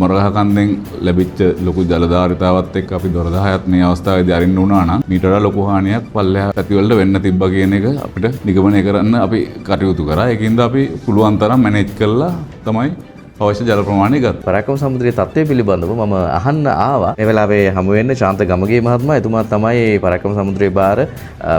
මොරගහ කන්දෙන් ලැබිච්ච ලොකු ජල ධාරිතාවත් එක්ක අපි දොර 10ත් මේ අවස්ථාවේදී අරින්න වුණා නම් මීට වඩා ලොකු හානියක් පල්ලෙහා පැති වලට වෙන්න තිබ්බා කියන එක අපිට නිගමනය කරන්න අපි කටයුතු කරා. ඒකින්ද අපි පුළුවන් තරම් මැනේජ් කළා තමයි අවශ්‍ය ජල ප්‍රමාණය ගත්තා. පරාක්‍රම සමුද්‍රයේ තත්ත්වය පිළිබඳව මම අහන්න ආවා. මේ වෙලාවේ හමු වෙන්න ශාන්ත ගමගේ මහත්මයා. එතුමා තමයි පරාක්‍රම සමුද්‍රයේ බාර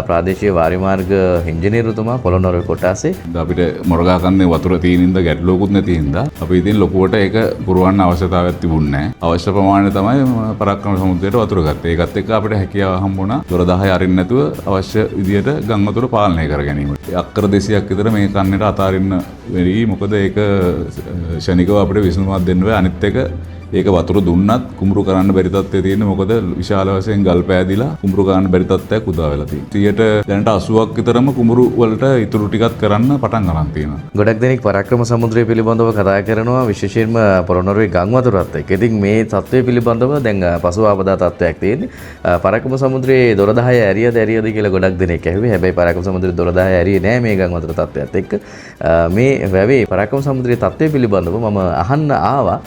ප්‍රාදේශීය වාරිමාර්ග ඉංජිනේරුතුමා පොළොන්නරුවේ කොට්ටාසේ. අපිට මොරගහ කන්දේ වතුර තියෙන හින්දා ගැටලුවකුත් නැති හින්දා අපි ඉතින් ලොකුවට ඒක පුරවන්න අවශ්‍යතාවයක් තිබුණේ නැහැ. අවශ්‍ය ප්‍රමාණය තමයි පරාක්‍රම සමුද්‍රයට වතුර ගත්තේ. ඒකත් එක්ක අපිට හැකියාව හම්බුණා දොර 10 අරින්න නැතුව අවශ්‍ය විදියට ගම් වතුර පාලනය කර ගැනීමට. අක්කර 200ක් විතර මේ කන්නේට අතාරින්න වෙයි. මොකද ඒක ක්ෂණිකව අපිට විසඳුමක් දෙන්න බෑ. අනිත් එක ඒක වතුර දුන්නත් කුඹුරු කරන්න බැරි තත්ත්වයේ තියෙන්නේ. මොකද විශාල වශයෙන් ගල් පෑදිලා කුඹුරු කරන්න බැරි තත්ත්වයක් උදා වෙලා තියෙනවා. 100ට දැනට 80ක් විතරම කුඹුරු වලට ඉතුරු ටිකත් කරන්න පටන් අරන් තියෙනවා. ගොඩක් දෙනෙක් පරාක්‍රම සමුද්‍රය පිළිබඳව කතා කරනවා, විශේෂයෙන්ම පොළොන්නරුවේ ගම් වතුරත් එක්ක. ඉතින් මේ තත්ත්වය පිළිබඳව දැන් පසු ආපදා තත්ත්වයක් තියෙන්නේ. පරාක්‍රම සමුද්‍රයේ දොර 10 ඇරියද ඇරියද කියලා ගොඩක් දෙනෙක් ඇහුවේ. හැබැයි පරාක්‍රම සමුද්‍රයේ දොර 10 ඇරියේ නෑ මේ ගම් වතුර තත්ත්වයත් එක්ක. මේ වැවේ පරාක්‍රම සමුද්‍රයේ තත්ත්වය පිළිබඳව මම අහන්න ආවා.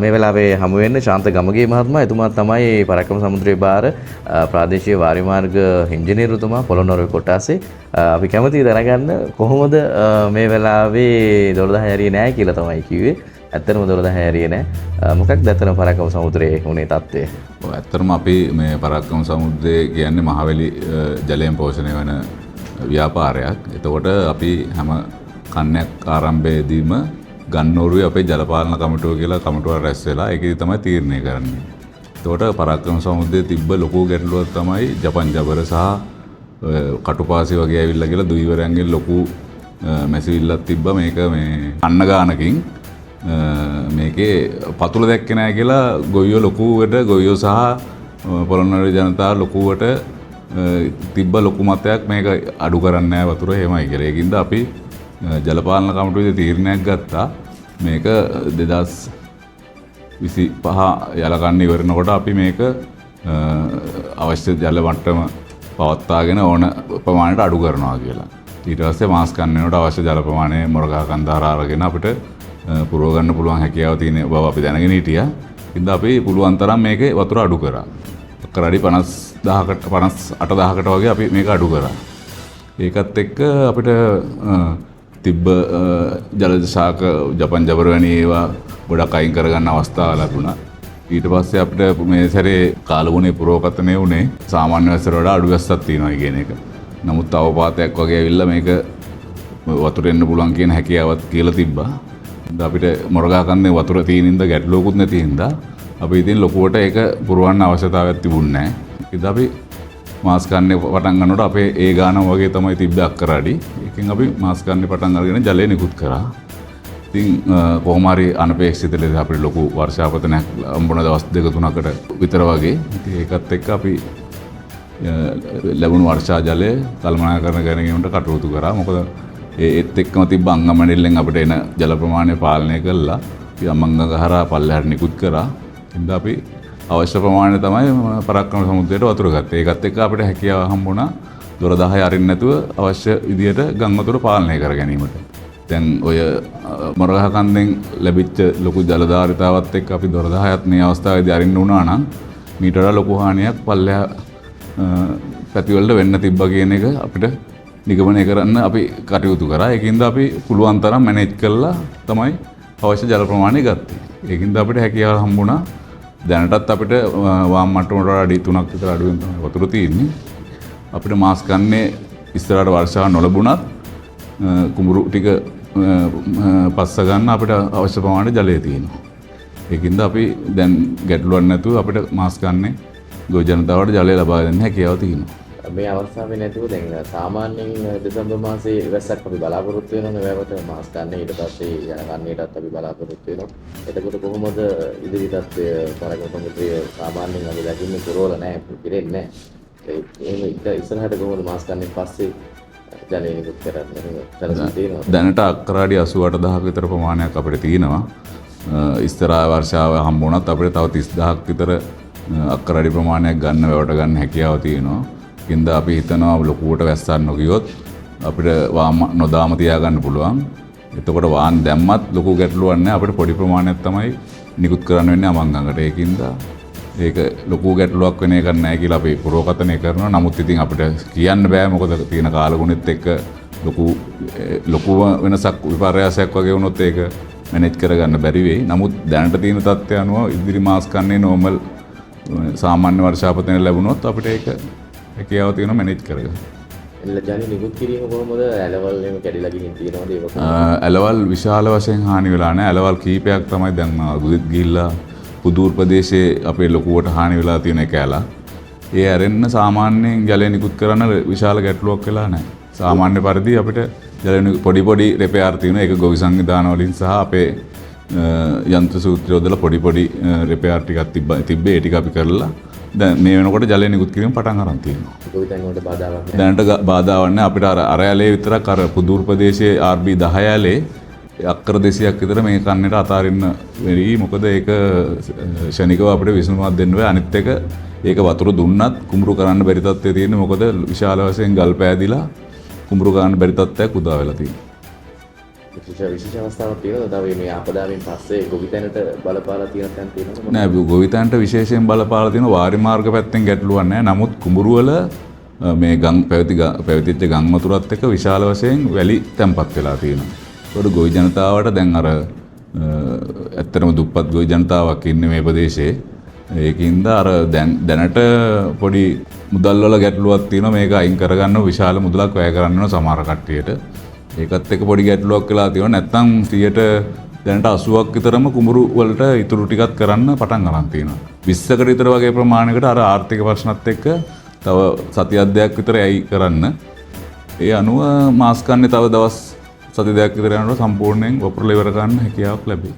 මේ වෙලාවේ හමු වෙන්න ශාන්ත ගමගේ මහත්මයා. එතුමා තමයි පරාක්‍රම සමුද්‍රයේ බාර ප්‍රාදේශීය වාරිමාර්ග ඉංජිනේරුතුමා පොළොන්නරුවේ කොට්ටාසේ. අපි කැමතියි දැනගන්න කොහොමද මේ වෙලාවේ දොර 10 ඇරියේ නෑ කියලා තමයි කිව්වේ. ඇත්තටම දොර 10 ඇරියේ නෑ. මොකක්ද ඇත්තටම පරාක්‍රම සමුද්‍රයේ උනේ තත්ත්වය? ඔව්, ඇත්තටම අපි මේ පරාක්‍රම සමුද්‍රය කියන්නේ මහවැලි ජලයෙන් පෝෂණය වෙන ව්‍යාපාරයක්. එතකොට අපි හැම කන්නයක් ආරම්භයේදීම ගන්නෝරුවේ අපේ ජලපාලන කමිටුව කියලා කමිටුවක් රැස් වෙලා ඒකෙදි තමයි තීරණය කරන්නේ. එතකොට පරාක්‍රම සමුද්‍රයේ තිබ්බ ලොකු ගැටලුවක් තමයි ජපන් ජබර සහ කටුපාසි වගේ ඇවිල්ලා කියලා දුයිවරයන්ගෙන් ලොකු මැසිවිල්ලක් තිබ්බා. මේක මේ කන්න ගානකින් මේකේ පතුල දැක්කේ නෑ කියලා ගොවියෝ ලොකුවට, ගොවියෝ සහ පොළොන්නරුවේ ජනතාව ලොකුවට තිබ්බ ලොකු මතයක් මේක අඩු කරන්නේ නෑ වතුර එහෙමයි කියලා. ඒකින්ද අපි ජලපාලන කමිටුවේදී තීරණයක් ගත්තා. මේක 2025 යලකන්න ඉවරනකොට අපි මේක අවශ්‍ය ජල මට්ටම පවත්වාගෙන ඕන ප්‍රමාණයට අඩු කරනවා කියලා. ඊට පස්සේ මාස් කන්න වෙනකොට අවශ්‍ය ජල ප්‍රමාණය මොරගහ කන්ද හරහා අරගෙන අපිට පුරව ගන්න පුළුවන් හැකියාව තියෙන බව අපි දැනගෙන හිටියා. ඉතින් අපි පුළුවන් තරම් මේකේ වතුර අඩු කරා. අක්කර අඩි 50,000කට 58,000කට වගේ අපි මේක අඩු කරා. ඒකත් එක්ක අපිට තිබ්බ ජලජ ශාක ජපන් ජබර වැනි ඒවා ගොඩක් අයින් කරගන්න අවස්ථාව ලැබුණා. ඊට පස්සේ අපිට මේ සැරේ කාලගුණේ පුරෝකථනය වුණේ සාමාන්‍ය වැස්සට වඩා අඩු වැස්සක් තියෙනවා කියන එක. නමුත් අවපාතයක් වගේ ඇවිල්ලා මේක වතුර එන්න පුළුවන් කියන හැකියාවත් කියලා තිබ්බා. ඉතින් අපිට මොරගහ කන්දේ වතුර තියෙන හින්දා ගැටලුවකුත් නැති හින්දා අපි ඉතින් ලොකුවට ඒක පුරවන්න අවශ්‍යතාවයක් තිබුණේ නැහැ. ඉතින් අපි මාස් කන්නේ පටන් ගන්නකොට අපේ ඒ ගාන වගේ තමයි තිබ්බ අක්කර අඩි. ඒකෙන් අපි මාස් කන්නේ පටන් අරගෙන ජලය නිකුත් කරා. ඉතින් කොහොම හරි අනපේක්ෂිත ලෙස අපිට ලොකු වර්ෂාපතනයක් හම්බුණ දවස් දෙක තුනකට විතර වගේ. ඉතින් ඒකත් එක්ක අපි ලැබුණු වර්ෂා ජලය කළමනාකරණ ගැනීමට කටයුතු කරා. මොකද ඒත් එක්කම තිබ්බ අංගමඩිල්ලෙන් අපිට එන ජල ප්‍රමාණය පාලනය කළා. අපි අමංගඟ හරහා පල්ලෙහාට නිකුත් කරා. ඉතින් අපි අවශ්‍ය ප්‍රමාණය තමයි පරාක්‍රම සමුද්‍රයට වතුර ගත්තේ. ඒකත් එක්ක අපිට හැකියාව හම්බුණා දොර 10 අරින්න නැතුව අවශ්‍ය විදියට ගම් වතුර පාලනය කර ගැනීමට. දැන් ඔය මොරගහ කන්දෙන් ලැබිච්ච ලොකු ජල ධාරිතාවත් එක්ක අපි දොර 10ත් මේ අවස්ථාවේදී අරින්න වුණා නම් මීට වඩා ලොකු හානියක් පල්ලෙහා පැති වලට වෙන්න තිබ්බා කියන එක අපිට නිගමනය කරන්න අපි කටයුතු කරා. ඒකින්ද අපි පුළුවන් තරම් මැනේජ් කළා තමයි අවශ්‍ය ජල ප්‍රමාණය ගත්තේ. ඒකින්ද අපිට හැකියාව හම්බුණා. දැනටත් අපිට වාම් මට්ටමට වඩා අඩි 3ක් විතර අඩුවෙන් තමයි වතුර තියෙන්නේ. අපිට මාස් කන්නේ ඉස්සරහට වර්ෂාව නොලැබුණත් කුඹුරු ටික පස්ස ගන්න අපිට අවශ්‍ය ප්‍රමාණය ජලය තියෙනවා. ඒකින්ද අපි දැන් ගැටලුවක් නැතුව අපිට මාස් කන්නේ ගොවි ජනතාවට ජලය ලබා දෙන්න හැකියාව තියෙනවා. මේ අවස්ථාවේ නැතුව දැන් සාමාන්‍යයෙන් දෙසැම්බර් මාසයේ වැස්සක් අපි බලාපොරොත්තු වෙනවනේ වැවට මාස් කන්නේ, ඊට පස්සේ යන කන්නේටත් අපි බලාපොරොත්තු වෙනවා. එතකොට කොහොමද ඉදිරි තත්ත්වය? පරාක්‍රම සමුද්‍රය සාමාන්‍යයෙන් අපි දකින්නේ පුරවල නෑ, පිරෙන්නේ නෑ. එහෙම ඉස්සරහට කොහොමද මාස් කන්නේ පස්සේ ජලය නිකුත් කරන්නේ? එහෙම සැලසුම් තියෙනවද? දැනට අක්කර අඩි 88,000ක විතර ප්‍රමාණයක් අපිට තියෙනවා. ඉස්සරහා වර්ෂාව හම්බ වුණත් අපිට තව 30,000ක් විතර අක්කර අඩි ප්‍රමාණයක් ගන්න වැවට ගන්න හැකියාව තියෙනවා. ඒකින්ද අපි හිතනවා ලොකුවට වැස්සක් නොගියොත් අපිට වාම් නොදාම තියාගන්න පුළුවන්. එතකොට වාන් දැම්මත් ලොකු ගැටලුවක් නෑ. අපිට පොඩි ප්‍රමාණයක් තමයි නිකුත් කරන්න වෙන්නේ අමංගඟට. ඒකින්ද ඒක ලොකු ගැටලුවක් වෙන එකක් නෑ කියලා අපි පුරෝකථනය කරනවා. නමුත් ඉතින් අපිට කියන්න බෑ, මොකද තියෙන කාලගුණෙත් එක්ක ලොකු ලොකුම වෙනසක් විපර්යාසයක් වගේ වුණොත් ඒක මැනේජ් කරගන්න බැරි වෙයි. නමුත් දැනට තියෙන තත්ත්වය අනුව ඉදිරි මාස් කන්නේ නෝමල් සාමාන්‍ය වර්ෂාපතනය ලැබුණොත් අපිට ඒක හැකියාව තියෙනවා මැනේජ් කරගන්න. ජලය නිකුත් කිරීම කොහොමද? ඇලවල් එහෙම කැඩිලා ගිහින් තියෙනවද ඒක කොහොමද? ඇලවල් විශාල වශයෙන් හානි වෙලා නැහැ. ඇලවල් කීපයක් තමයි දැන් ගුදිත් ගිහිල්ලා පුදූර් ප්‍රදේශයේ අපේ ලොකුවට හානි වෙලා තියෙන එක ඇලක්. ඒ ඇරෙන්න සාමාන්‍යයෙන් ජලය නිකුත් කරන්න විශාල ගැටලුවක් වෙලා නැහැ. සාමාන්‍ය පරිදි අපිට ජලය පොඩි පොඩි රිපෙයාර් තියෙනවා. ඒක ගොවි සංවිධාන වලින් සහ අපේ යන්ත්‍ර සූත්‍ර යොදලා පොඩි පොඩි රිපෙයාර් ටිකක් තිබ්බේ. ඒ ටික අපි කරලා දැන් මේ වෙනකොට ජලය නිකුත් කිරීම පටන් අරන් තියෙනවා. ගොවිතැන් වලට බාධාවක් නැහැ. දැනට බාධාවක් නැහැ. අපිට අර ඇලේ විතරක් අර පුදූර් ප්‍රදේශයේ RB 10 ඇලේ අක්කර 200ක් විතර මේ කන්නේට අතාරින්න වෙයි. මොකද ඒක ක්ෂණිකව අපිට විසඳුමක් දෙන්න බෑ. අනිත් එක ඒක වතුර දුන්නත් කුඹුරු කරන්න බැරි තත්ත්වයේ තියෙන්නේ. මොකද විශාල වශයෙන් ගල් පෑදිලා කුඹුරු කරන්න බැරි තත්ත්වයක් උදා වෙලා තියෙනවා. විශේෂ අවස්ථාවක් තියෙනවද? තව මේ ආපදාවෙන් පස්සේ ගොවිතැනට බලපාලා තියෙන තැන් තියෙනවද? නෑ, ගොවිතැනට විශේෂයෙන් බලපාලා තියෙන වාරි මාර්ග පැත්තෙන් ගැටලුවක් නෑ. නමුත් කුඹුරු වල මේ ගම් පැවතිච්ච ගම් වතුරත් එක්ක විශාල වශයෙන් වැලි තැන්පත් වෙලා තියෙනවා. ඒකට ගොවි ජනතාවට දැන් අර ඇත්තටම දුප්පත් ගොවි ජනතාවක් ඉන්නේ මේ ප්‍රදේශයේ. ඒකින්ද අර දැනට පොඩි මුදල් වල ගැටලුවක් තියෙනවා. මේක අයින් කරගන්න විශාල මුදලක් වැය කරන්න වෙනවා සමහර කට්ටියට. ඒකත් එක්ක පොඩි ගැටලුවක් වෙලා තියෙනවා. නැත්තම් 100ට දැනට 80ක් විතරම කුඹුරු වලට ඉතුරු ටිකත් කරන්න පටන් අරන් තියෙනවා. 20කට විතර වගේ ප්‍රමාණයකට අර ආර්ථික ප්‍රශ්නත් එක්ක තව සති දෙකක් විතර ඇයි කරන්න. ඒ අනුව මාස් කන්නේ තව දවස් සති දෙකක් විතර යනකොට සම්පූර්ණයෙන් වපුරලා ඉවර කරන්න හැකියාවක් ලැබෙයි.